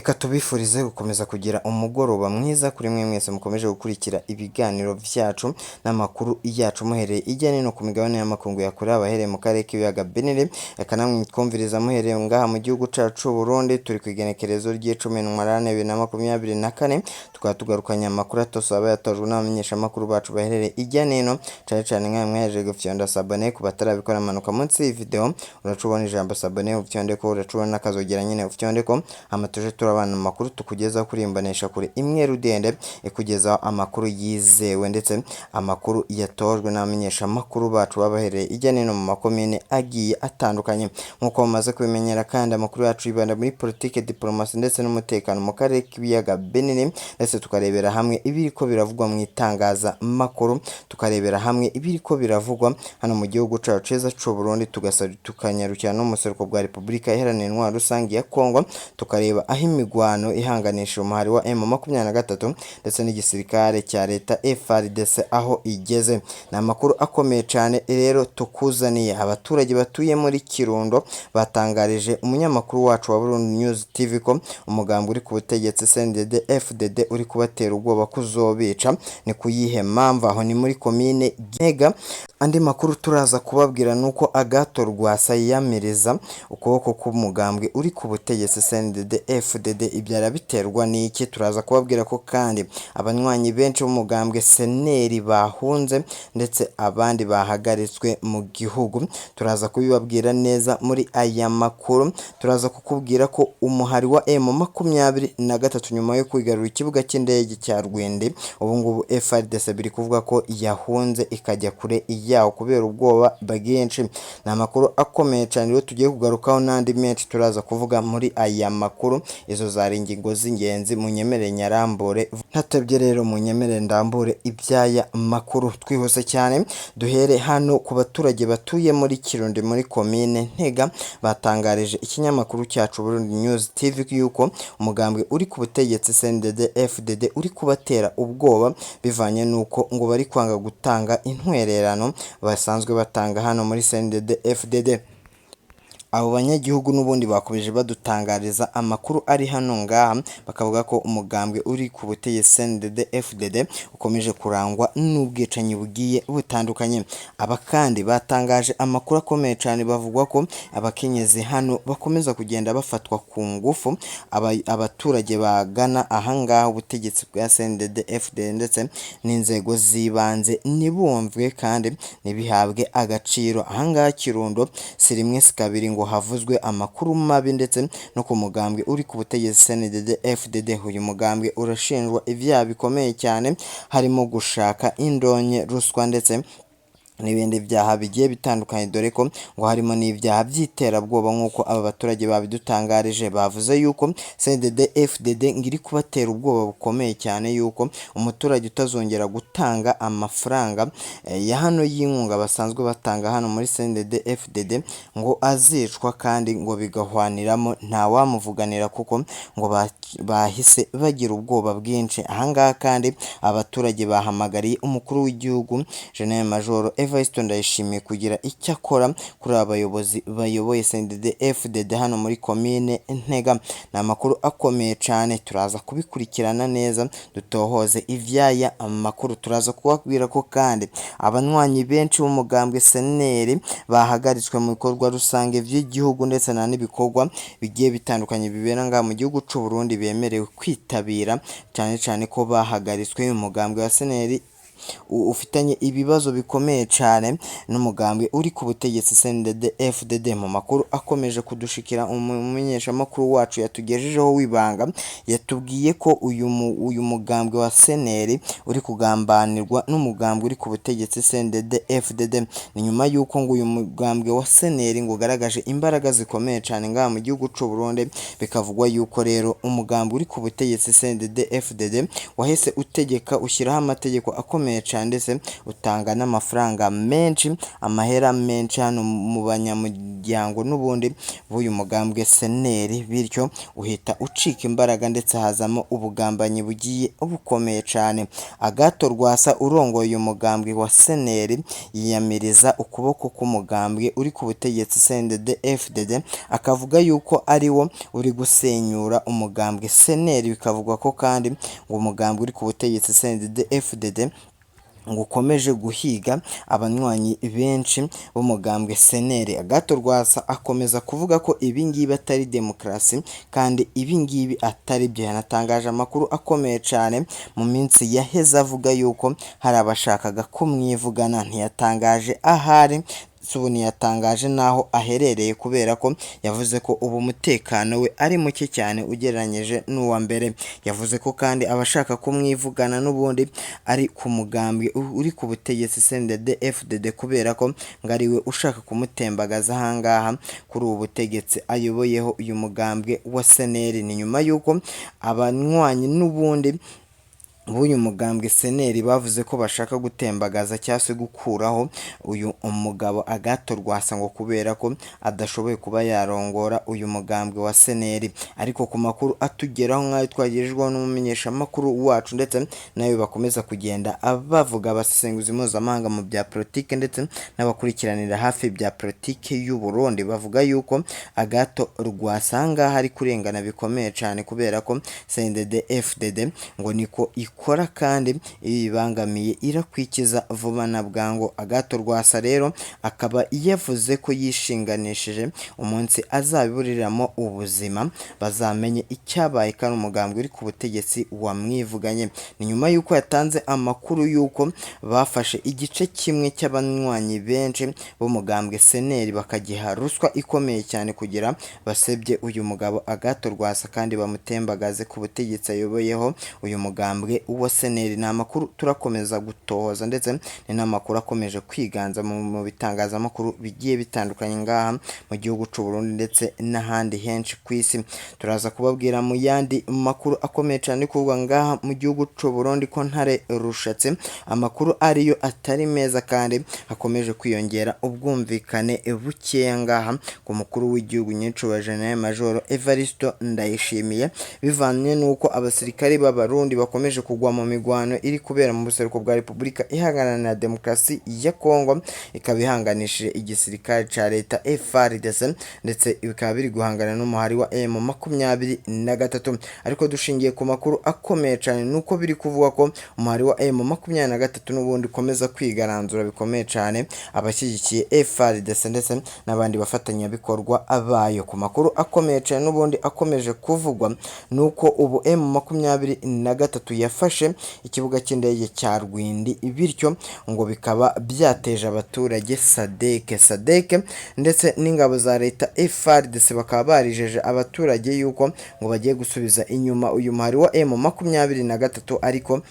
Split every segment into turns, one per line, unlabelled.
Reka tubifurize gukomeza kugira umugoroba mwiza kuri mwe mwese mukomeje gukurikira ibiganiro vyacu n'amakuru yacu muhereye ijya nino ku migabane y'amakungu ya kure, abahereye mu karere k'ibiyaga binini. Reka namwe twumviriza muhereye ngaha mu gihugu cacu c'u Burundi. Turi ku igenekerezo ry'10 Ntwarante 2024, tukaba tugarukanye amakuru atose aba yatojwe n'abamenyeshamakuru bacu baherereye ijya nino, cane cane nkawe mwahejeje gufyonda s'abonner. Ku batarabikora, manuka munsi y'iyi video, uraca ubona ijambo s'abonner, ufyondeko, uraca ubona n'akazogera nyene, ufyondeko, hama tuje turabana mu makuru tukugezaho kuri imbonesha kure imwe rudende ikugezaho amakuru yizewe ndetse amakuru yatojwe n'abamenyeshamakuru bacu babahereye ijya nino mu makomine agiye atandukanye. Nk'uko mumaze kubimenyera kandi, amakuru yacu yibanda muri politike, diplomasi ndetse n'umutekano mu karere k'ibiyaga binini, ndetse tukarebera hamwe ibiriko biravugwa mu itangazamakuru, tukarebera hamwe ibiriko biravugwa hano mu gihugu cacu ciza c'u Burundi, tukanyarukira no mu buseruko bwa Repubulika Iharanira Intwaro Rusange ya Kongo, tukareba aho imigwano ihanganisha umuhari wa M23 ndetse n'igisirikare cya leta FARDC aho igeze. Ni amakuru akomeye cyane rero tukuzaniye. Abaturage batuye muri Kirundo batangarije umunyamakuru wacu wa Burundi News TV ko umugambi uri ku butegetsi CNDD FDD uri kubatera ubwoba kuzobica. Ni kuyihe mpamvu? Aho ni muri komine Gitega. Andi makuru turaza kubabwira nuko Agathon Rwasa yiyamiriza ukuboko k'umugambwe uri ku butegetsi CNDD FDD. Ibyo arabiterwa n'iki? Turaza kubabwira ko kandi abanywanyi benshi b'umugambwe CNL bahunze ndetse abandi bahagaritswe mu gihugu. Turaza kubibabwira neza muri aya makuru. Turaza kukubwira ko umuhari wa M23, nyuma yo kwigarurira ikibuga cy'indege cya Rwindi, ubu ngubu FARDC biri kuvuga ko yahunze ikajya kure yawo kubera ubwoba bwinshi. Ni amakuru akomeye cyane rero tugiye kugarukaho n'andi menshi turaza kuvuga muri aya makuru. Izo zari ingingo z'ingenzi, munyemerere nyarambure ntatebye. Rero munyemerere ndambure iby'aya makuru twihuse cyane. Duhere hano ku baturage batuye muri Kirundi muri komine Ntega, batangarije ikinyamakuru cyacu Burundi News TV yuko umugambwe uri ku butegetsi CNDD FDD uri kubatera ubwoba bivanye n'uko ngo bari kwanga gutanga intwererano basanzwe batanga hano muri CNDD FDD. Abo banyagihugu n'ubundi bakomeje badutangariza amakuru ari hano ngaha, bakavuga ko umugambwe uri ku butegetsi CNDD FDD ukomeje kurangwa n'ubwicanyi bugiye butandukanye. Aba kandi batangaje amakuru akomeye cyane, bavuga ko abakenyezi hano bakomeza kugenda bafatwa ku ngufu. Abaturage bagana ahangaha ubutegetsi bwa CNDD FDD ndetse n'inzego z'ibanze ntibumvwe kandi ntibihabwe agaciro. Ahangaha Kirundo si rimwe si kabiri ngo havuzwe amakuru mabi ndetse no ku mugambwe uri ku butegetsi CNDD FDD. Uyu mugambwe urashinjwa ibyaha bikomeye cyane, harimo gushaka indonke, ruswa ndetse n'ibindi byaha bigiye bitandukanye, dore ko ngo harimo n'ibyaha by'iterabwoba nk'uko aba baturage babidutangarije. Bavuze yuko CNDD FDD ngo iri kubatera ubwoba bukomeye cyane, yuko umuturage utazongera gutanga amafaranga ya hano y'inkunga basanzwe batanga hano muri CNDD FDD ngo azicwa, kandi ngo bigahwaniramo ntawamuvuganira kuko ngo bahise bagira ubwoba bwinshi. Ahangaha kandi abaturage bahamagariye umukuru w'igihugu General Major Evariste Ndayishimiye kugira icyo akora kuri aba bayobozi bayoboye CNDD FDD hano muri komine Ntega. Ni amakuru akomeye cyane, turaza kubikurikirana neza dutohoze ivyaya amakuru. Turaza kubabwira ko kandi abanywanyi benshi b'umugambwe CNL bahagaritswe mu bikorwa rusange by'igihugu ndetse na n'ibikorwa bigiye bitandukanye bibera ngaha mu gihugu c'u Burundi bemerewe kwitabira, cyane cyane ko bahagaritswe. Umugambwe wa CNL ufitanye ibibazo bikomeye cyane n'umugambwe uri ku butegetsi CNDD FDD. Mu makuru akomeje kudushikira, umumenyeshamakuru wacu yatugejejeho w'ibanga yatubwiye ko uyu mugambwe wa CNL uri kugambanirwa n'umugambwe uri ku butegetsi CNDD FDD. Ni nyuma y'uko ngo uyu mugambwe wa CNL ngo ugaragaje imbaraga zikomeye cyane ngaha mu gihugu c'u Burundi, bikavugwa yuko rero umugambwe uri ku butegetsi CNDD FDD wahise utegeka ushyiraho amategeko akomeye. akomeye cyane, ndetse utanga n'amafaranga menshi, amahera menshi hano mu banyamuryango n'ubundi b'uyu mugambwe CNL, bityo uhita ucika imbaraga ndetse hazamo ubugambanyi bugiye bukomeye cyane. Agathon Rwasa urongoye uyu mugambwe wa CNL yiyamiriza ukuboko k'umugambwe uri ku butegetsi CNDD-FDD, akavuga yuko ari wo uri gusenyura umugambwe CNL. Bikavugwa ko kandi ngo umugambwe uri ku butegetsi CNDD-FDD ngo ukomeje guhiga abanywanyi benshi b'umugambwe CNL. Agathon Rwasa akomeza kuvuga ko ibi ngibi atari demokarasi kandi ibi ngibi atari byo. Yanatangaje amakuru akomeye cyane mu minsi yaheze avuga yuko hari abashakaga kumwivugana, ntiyatangaje ahari, ubu ntiyatangaje n'aho aherereye kubera ko yavuze ko ubu umutekano we ari muke cyane ugereranyije n'uwa mbere. Yavuze ko kandi abashaka kumwivugana n'ubundi ari ku mugambwe uri ku butegetsi CNDD-FDD, kubera ko ngo ari we ushaka kumutembagaza ahangaha kuri ubu butegetsi ayoboyeho uyu mugambwe wa CNL. Ni nyuma y'uko abanywanyi n'ubundi b'uyu mugambwe CNL bavuze ko bashaka gutembagaza cyangwa se gukuraho uyu mugabo Agathon Rwasa, ngo kubera ko adashoboye kuba yarongora uyu mugambwe wa CNL. Ariko ku makuru atugeraho nk'ayo twagejejweho n'umumenyeshamakuru wacu, ndetse nayo bakomeza kugenda bavuga abasesenguzi mpuzamahanga mu bya politike ndetse n'abakurikiranira hafi bya politike y'u Burundi, bavuga yuko Agathon Rwasa ahangaha ari kurengana bikomeye cyane, kubera ko CNDD-FDD ngo niko ikora kandi iyo ibangamiye irakwikiza vuba na bwangu. Agathon Rwasa rero akaba yavuze ko yishinganishije umunsi azabiburiramo ubuzima bazamenye icyabaye kandi umugambwe uri ku butegetsi wamwivuganye. Ni nyuma y'uko yatanze amakuru y'uko bafashe igice kimwe cy'abanywanyi benshi b'umugambwe CNL bakagiha ruswa ikomeye cyane kugira basebye uyu mugabo Agathon Rwasa kandi bamutembagaze ku butegetsi ayoboyeho uyu mugambwe wa CNL. Ni amakuru turakomeza gutohoza, ndetse ni n'amakuru akomeje kwiganza mu bitangazamakuru bigiye bitandukanye ngaha mu gihugu cy'u Burundi ndetse n'ahandi henshi ku isi. Turaza kubabwira mu yandi makuru akomeye cyane kuvugwa ngaha mu gihugu cy'u Burundi ko Ntare Rushatse amakuru ariyo atari meza, kandi hakomeje kwiyongera ubwumvikane bukeya ngaha ku mukuru w'igihugu nyinshi wa General Major Evaristo Ndayishimiye, bivanye n'uko abasirikari b'Abarundi bakomeje kugwa mu migwano iri kubera mu buseruko bwa Repubulika Iharanira Demokarasi ya Kongo, ikaba ihanganishije igisirikare cya leta FARDC, ndetse bikaba biri guhangana n'umuhari wa M23. Ariko dushingiye ku makuru akomeye cyane nuko biri kuvuga ko umuhari wa M23 n'ubundi ukomeza kwigaranzura bikomeye cyane abashyigikiye FARDC ndetse n'abandi bafatanyabikorwa bayo. Ku makuru akomeye cyane n'ubundi akomeje kuvugwa nuko ubu M23 yafashe ikibuga cy'indege cya Rwindi, bityo ngo bikaba byateje abaturage Sadek ndetse n'ingabo za leta FARDC bakaba barijeje abaturage yuko ngo bagiye gusubiza inyuma uyu muhari wa M23. Ariko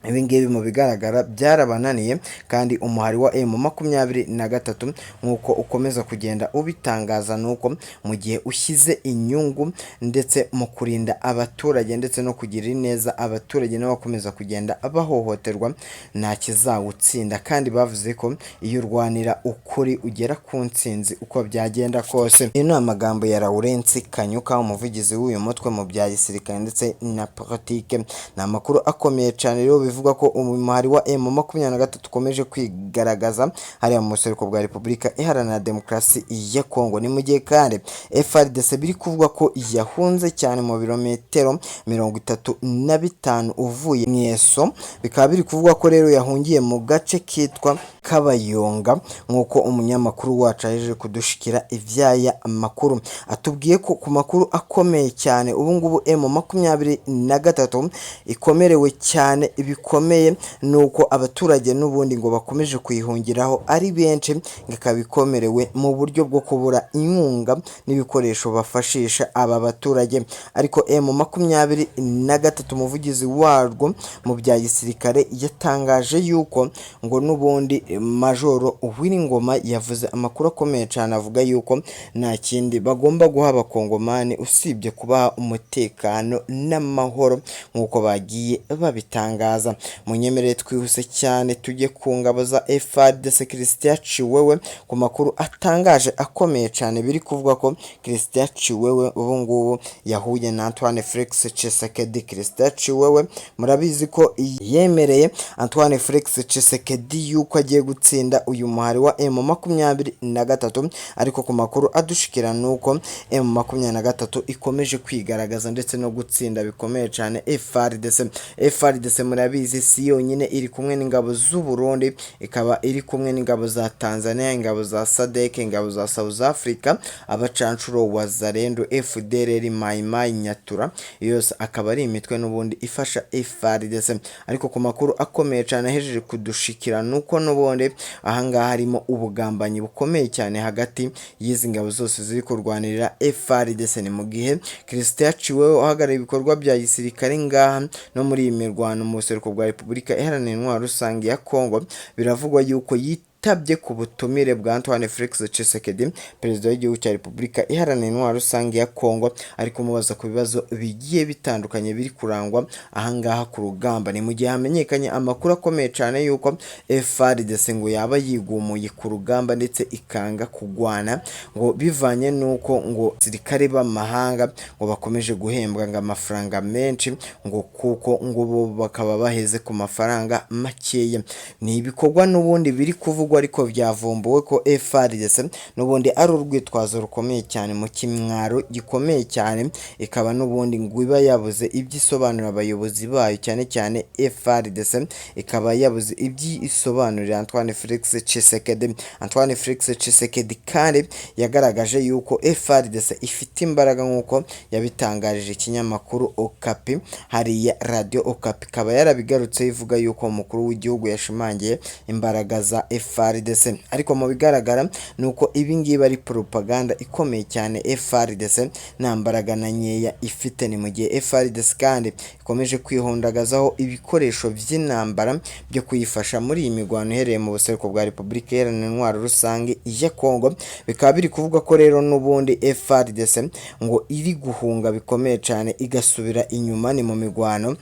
ibi ngibi mu bigaragara byarabananiye, kandi umuhari wa M23 nk'uko ukomeza kugenda ubitangaza nuko mu gihe ushyize inyungu ndetse mu kurinda abaturage ndetse no kugirira neza abaturage n'abakomeza kugenda bahohoterwa nta kizawutsinda, kandi bavuze ko iyo urwanira ukuri ugera ku ntsinzi uko byagenda kose. Ayo ni amagambo ya Lawrence Kanyuka, umuvugizi w'uyu mutwe mu bya gisirikare ndetse na politike. Ni amakuru akomeye cyane rero bivugwa ko umuhari wa M23 ukomeje kwigaragaza hariya mu buseruko bwa Repubulika Iharanira Demokarasi ya Kongo. Ni mu gihe kandi FARDC biri kuvuga ko yahunze cyane mu birometero 35 uvuye Mweso, bikaba biri kuvugwa ko rero yahungiye mu gace kitwa Kabayonga, nk'uko umunyamakuru wacu ahejeje kudushikira ivyaya makuru atubwiye ko ku makuru akomeye cyane ubu ngubu M23 ikomerewe cyane bikomeye, nuko abaturage n'ubundi ngo bakomeje kuyihungiraho ari benshi, ngo ikaba ikomerewe mu buryo bwo kubura inkunga n'ibikoresho bafashisha aba baturage. Ariko M23 umuvugizi warwo mu bya gisirikare yatangaje yuko ngo n'ubundi Majoro Uwiringoma yavuze amakuru akomeye cyane avuga yuko nta kindi bagomba guha abakongomani usibye kubaha umutekano n'amahoro nk'uko bagiye babitangaza. neza. Munyemerere twihuse cyane tujye ku ngabo za FARDC Christian Tshiwewe, ku makuru atangaje akomeye cyane biri kuvuga ko Christian Tshiwewe ubu ngubu yahuye na Antoine Felix Tshisekedi. Christian Tshiwewe murabizi ko yemereye Antoine Felix Tshisekedi yuko agiye gutsinda uyu muhari wa M23, ariko ku makuru adushikira nuko M23 ikomeje kwigaragaza ndetse no gutsinda bikomeye cyane FARDC. FARDC murabizi si yonyine, iri kumwe n'ingabo z'u Burundi, ikaba iri kumwe n'ingabo za Tanzania, ingabo za SADC, ingabo za South Africa, abacancuro Wazalendo, FDLR, Mai Mai, Nyatura, yose akaba ari imitwe n'ubundi ifasha FARDC. Ariko ku makuru akomeye cyane ahejeje kudushikira nuko n'ubundi ahangaha harimo ubugambanyi bukomeye cyane hagati y'izi ngabo zose ziri kurwanirira FARDC. Ni mu gihe Christian Tshiwewe uhagarariye ibikorwa bya gisirikare ngaha no muri iyi mirwano mu buseruko bwa Repubulika Iharanira Intwaro Rusange ya Congo, biravugwa yuko yitabye ku butumire bwa Antoine Felix Tshisekedi, perezida w'igihugu cya Repubulika Iharanira Intwaro Rusange ya Congo, ari kumubaza ku bibazo bigiye bitandukanye biri kurangwa ahangaha ku rugamba. Ni mu gihe hamenyekanye amakuru akomeye cyane yuko FARDC ngo yaba yigumuye ku rugamba ndetse ikanga kugwana, ngo bivanye n'uko ngo abasirikare b'amahanga ngo bakomeje guhembwa ngo amafaranga menshi, ngo kuko ngo bo bakaba baheze ku mafaranga makeya. Ni ibikorwa n'ubundi biri kuvugwa, ariko byavumbuwe ko FARDC n'ubundi ari urwitwazo rukomeye cyane mu kimwaro gikomeye cyane, ikaba n'ubundi ngo iba yabuze ibyo isobanurira abayobozi bayo, cyane cyane FARDC ikaba yabuze ibyo isobanurira Antoine Felix Tshisekedi. Antoine Felix Tshisekedi kandi yagaragaje yuko FARDC ifite imbaraga nk'uko yabitangarije ikinyamakuru Okapi, hariya Radio Okapi ikaba yarabigarutse ivuga yuko umukuru w'igihugu yashimangiye imbaraga za FARDC. Ariko mu bigaragara ni uko ibi ngibi ari propaganda ikomeye cyane, FARDC nta mbaraga na nkeya ifite. Ni mu gihe FARDC kandi ikomeje kwihundagazaho ibikoresho by'intambara byo kuyifasha muri iyi mirwano iherereye mu buseruko bwa Repubulika Iharanira Intwaro Rusange ya Congo. Bikaba biri kuvuga ko rero n'ubundi FARDC ngo iri guhunga bikomeye cyane igasubira inyuma. Ni mu mirwano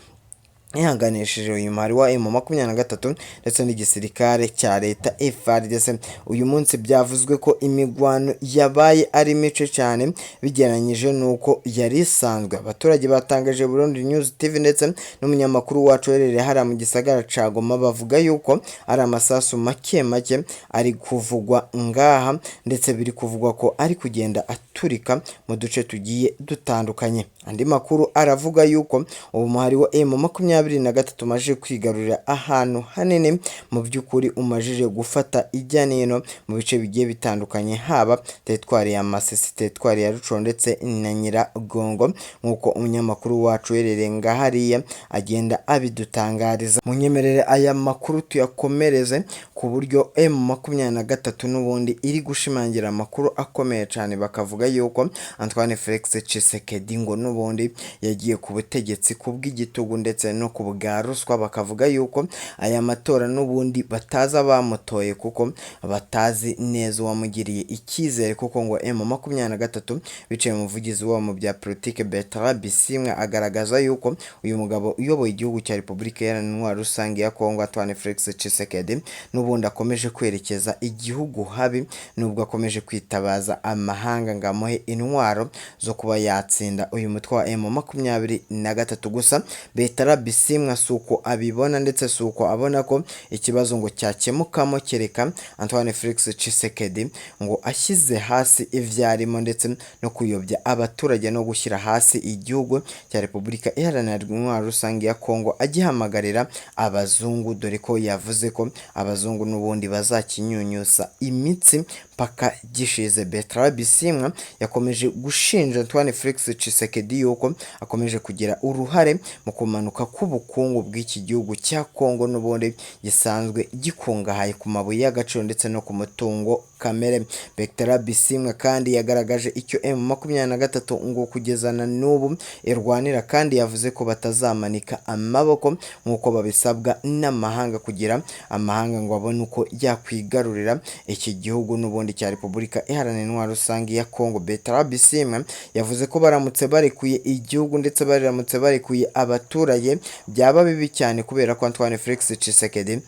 ihanganishije uyu muhari wa M23 ndetse n'igisirikare cya leta FARDC. Uyu munsi byavuzwe ko imigwano yabaye ari mice cyane bigereranyije n'uko yari isanzwe. Abaturage batangaje Burundi News TV ndetse n'umunyamakuru wacu uherereye hariya mu gisagara ca Goma, bavuga yuko ari amasasu make make ari kuvugwa ngaha, ndetse biri kuvugwa ko ari kugenda aturika mu duce tugiye dutandukanye. Andi makuru aravuga yuko ubu muhari wa M23 umajije kwigarurira ahantu hanini, mu by'ukuri umajije gufata ijya n'ino mu bice bigiye bitandukanye, haba teritwari ya Masisi, teritwari ya Rucuro ndetse na Nyiragongo, nk'uko umunyamakuru wacu uherereye ngahariya agenda abidutangariza. Munyemerere aya makuru tuyakomereze ku buryo M23 n'ubundi iri gushimangira amakuru akomeye cyane, bakavuga yuko Antoine Felix Tshisekedi ngo n'ubundi yagiye ku butegetsi ku bw'igitugu ndetse no ku bwa ruswa. Bakavuga yuko aya matora n'ubundi batazi abamutoye, kuko batazi neza uwamugiriye icyizere, kuko ngo M23 biciye mu muvugizi wabo mu bya politike Bertrand Bisimwa agaragaza yuko uyu mugabo uyoboye igihugu cya Repubulika Iharanira Intwaro Rusange ya Kongo, Antoine Felix Tshisekedi, n'ubundi akomeje kwerekeza igihugu habi, nubwo akomeje kwitabaza amahanga ngo amuhe intwaro zo kuba yatsinda uyu mutwe wa M23. Gusa Bertrand Bisimwa si uko abibona, ndetse si uko abona ko ikibazo ngo cyakemukamo, kereka Antoine Felix Tshisekedi ngo ashyize hasi ivyarimo ndetse no kuyobya abaturage no gushyira hasi igihugu cya Repubulika Iharanira Intwaro Rusange ya Kongo, agihamagarira abazungu, dore ko yavuze ko abazungu n'ubundi bazakinyunyusa imitsi mpaka gishize. Bertrand Bisimwa yakomeje gushinja Antoine Felix Tshisekedi yuko akomeje kugira uruhare mu kumanuka k'ubukungu bw'iki gihugu cya Kongo n'ubundi gisanzwe gikungahaye ku mabuye y'agaciro ndetse no ku mutungo kamere. Bertrand Bisimwa kandi yagaragaje icyo M23 ngo kugeza na n'ubu irwanira, kandi yavuze ko batazamanika amaboko nk'uko babisabwa n'amahanga, kugira amahanga ngo abone uko yakwigarurira iki gihugu n'ubundi cya Repubulika Iharanira Intwaro Rusange ya Kongo. Bertrand Bisimwa yavuze ko baramutse barekuye igihugu ndetse baramutse barekuye abaturage byaba bibi cyane, kubera ko Antoine Felix Tshisekedi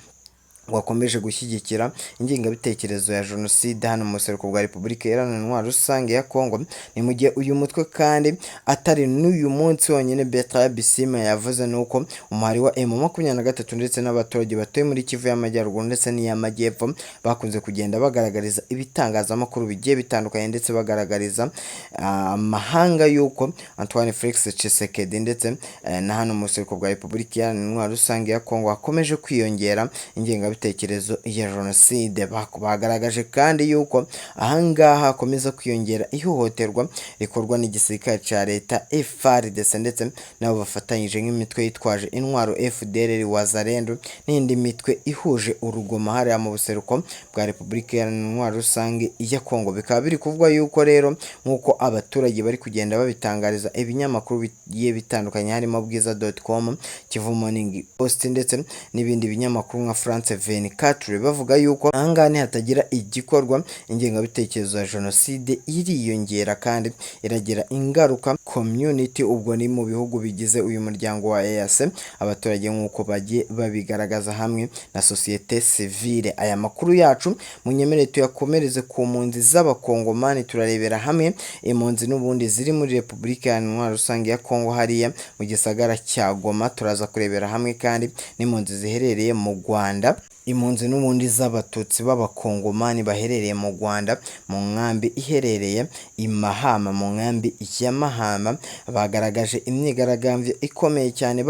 wakomeje gushyigikira ingengabitekerezo ya jenoside hano mu buseruko bwa Repubulika Iharanira Intwaro Rusange ya Kongo. Ni mu gihe uyu mutwe kandi atari n'uyu munsi wonyine. Bertrand Bisimwa yavuze nuko umuhari wa M23 ndetse n'abaturage batuye muri Kivu y'Amajyaruguru ndetse n'iy'Amajyepfo bakunze kugenda bagaragariza ibitangazamakuru bigiye bitandukanye, ndetse bagaragariza amahanga yuko Antoine Felix Tshisekedi ndetse na hano mu buseruko bwa Repubulika Iharanira Intwaro Rusange ya Kongo hakomeje kwiyongera ingengabitekerezo ya jenoside. Bagaragaje kandi yuko ahangaha hakomeza kwiyongera ihohoterwa rikorwa n'igisirikare cya leta FARDC ndetse nabo bafatanyije nk'imitwe yitwaje intwaro FDLR, Wazalendo n'indi mitwe ihuje urugomo hariya mu buseruko bwa Repubulika Iharanira Intwaro Rusange ya Kongo. Bikaba biri kuvugwa yuko rero, nk'uko abaturage bari kugenda babitangariza ibinyamakuru bigiye bitandukanye, harimo Bwiza.com, Kivu Morning Post ndetse n'ibindi binyamakuru nka France 24, bavuga yuko ahangaha nihatagira igikorwa ingengabitekerezo ya jenoside iriyongera kandi iragira ingaruka community, ubwo ni mu bihugu bigize uyu muryango wa EAC, abaturage nk'uko bagiye babigaragaza hamwe na société civile. Aya makuru yacu munyemerere tuyakomereze ku mpunzi z'Abakongomani. Turarebera hamwe impunzi n'ubundi ziri muri Repubulika Iharanira Rusange ya Kongo hariya mu gisagara cya Goma. Turaza kurebera hamwe kandi n'impunzi ziherereye mu Rwanda, impunzi n'ubundi z'Abatutsi b'Abakongomani baherereye mu Rwanda mu nkambi iherereye i Mahama, mu nkambi ya Mahama. Bagaragaje imyigaragambyo ikomeye cyane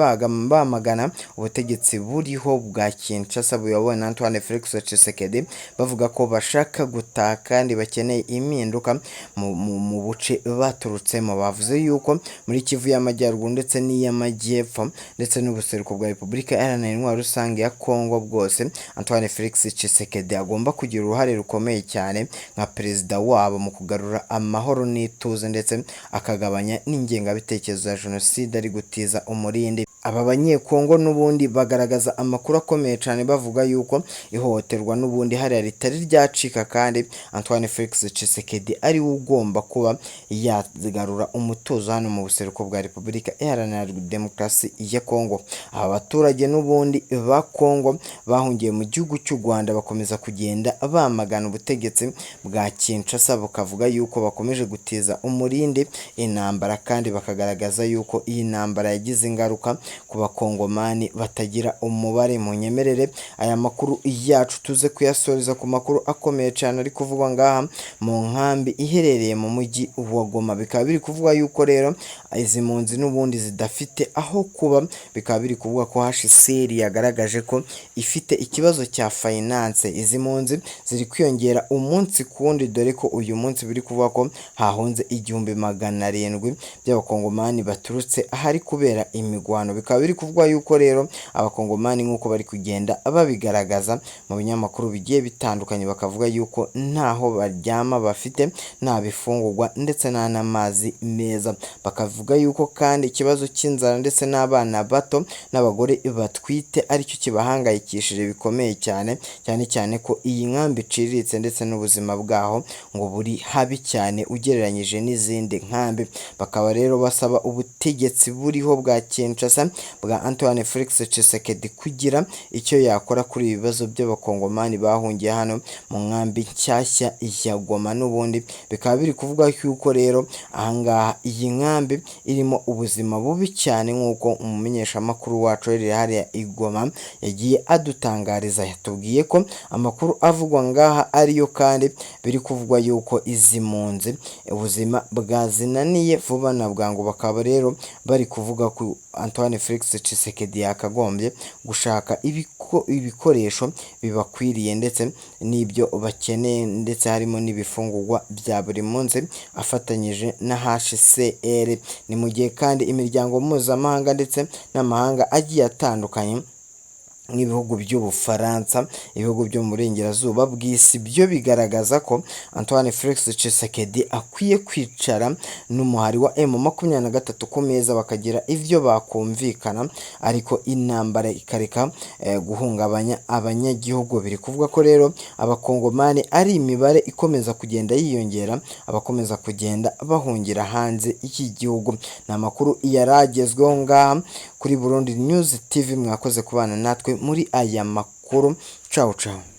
bamagana ubutegetsi buriho bwa Kinshasa buyobowe na Antoine Felix Tshisekedi, bavuga ko bashaka gutaha kandi bakeneye impinduka mu buce baturutsemo. Bavuze yuko muri Kivu y'Amajyaruguru ndetse n'iy'Amajyepfo ndetse n'ubuseruko bwa Repubulika Iharanira Intwaro Rusange ya Kongo bwose, Antoine Felix Tshisekedi agomba kugira uruhare rukomeye cyane nka perezida wabo mu kugarura amahoro n'ituze, ndetse akagabanya n'ingengabitekerezo ya jenoside ari gutiza umurindi. Aba Banyekongo n'ubundi bagaragaza amakuru akomeye cyane, bavuga yuko ihohoterwa n'ubundi hariya ritari ryacika, kandi Antoine Felix Tshisekedi ari we ugomba kuba yagarura umutuzo hano mu buseruko bwa Repubulika Iharanira Demokarasi ya Kongo. Aba baturage n'ubundi ba Kongo bahungiye mu gihugu cy'u Rwanda bakomeza kugenda bamagana ubutegetsi bwa Kinshasa, bukavuga yuko bakomeje gutiza umurindi intambara, kandi bakagaragaza yuko iyi ntambara yagize ingaruka ku Bakongomani batagira umubare. Mu nyemerere aya makuru yacu tuze kuyasoreza ku makuru akomeye cyane ari kuvugwa ngaha mu nkambi iherereye mu mujyi wa Goma. Bikaba biri kuvugwa yuko rero izi mpunzi n'ubundi zidafite aho kuba. Bikaba biri kuvugwa ko HCR yagaragaje ko ifite ikibazo cya finance. Izi mpunzi ziri kwiyongera umunsi ku wundi, dore ko uyu munsi biri kuvuga ko hahunze 1700 by'Abakongomani baturutse ahari kubera imigwano. Bikaba biri kuvugwa yuko rero Abakongomani, nk'uko bari kugenda babigaragaza mu binyamakuru bigiye bitandukanye, bakavuga yuko ntaho baryama bafite, nta bifungurwa ndetse nta n'amazi meza. Bakavuga yuko kandi ikibazo cy'inzara ndetse n'abana bato n'abagore batwite aricyo kibahangayikishije bikomeye cyane, cyane cyane ko iyi nkambi iciriritse ndetse n'ubuzima bwaho ngo buri habi cyane ugereranyije n'izindi nkambi. Bakaba rero basaba ubutegetsi buriho bwa Kinshasa bwa Antoine Felix Tshisekedi kugira icyo yakora kuri ibi bibazo by'Abakongomani bahungiye hano mu nkambi nshyashya ya Goma. N'ubundi bikaba biri kuvuga yuko rero ahangaha iyi nkambi irimo ubuzima bubi cyane, nk'uko umumenyeshamakuru wacu uherereye hariya i Goma yagiye adutangariza. Yatubwiye ko amakuru avugwa ngaha ariyo, kandi biri kuvugwa yuko izi mpunzi ubuzima bwazinaniye vuba na bwangu. Bakaba rero bari kuvuga ko Antoine Felix Tshisekedi yakagombye gushaka ibikoresho bibakwiriye ndetse n'ibyo bakeneye, ndetse harimo n'ibifungurwa bya buri munsi, afatanyije na HCR. Ni mu gihe kandi imiryango mpuzamahanga ndetse n'amahanga agiye atandukanye Nk'ibihugu by'Ubufaransa, ibihugu byo mu burengerazuba bw'isi, byo bigaragaza ko Antoine Felix Tshisekedi akwiye kwicara n'umuhari wa M23 ku meza, bakagira ivyo bakumvikana, ariko intambara ikareka guhungabanya abanyagihugu. Biri kuvuga ko rero Abakongomani ari imibare ikomeza kugenda yiyongera, abakomeza kugenda bahungira hanze y'igihugu. Ni amakuru yaragezweho ngaha kuri Burundi News TV. Mwakoze kubana natwe muri aya makuru. Ciao ciao.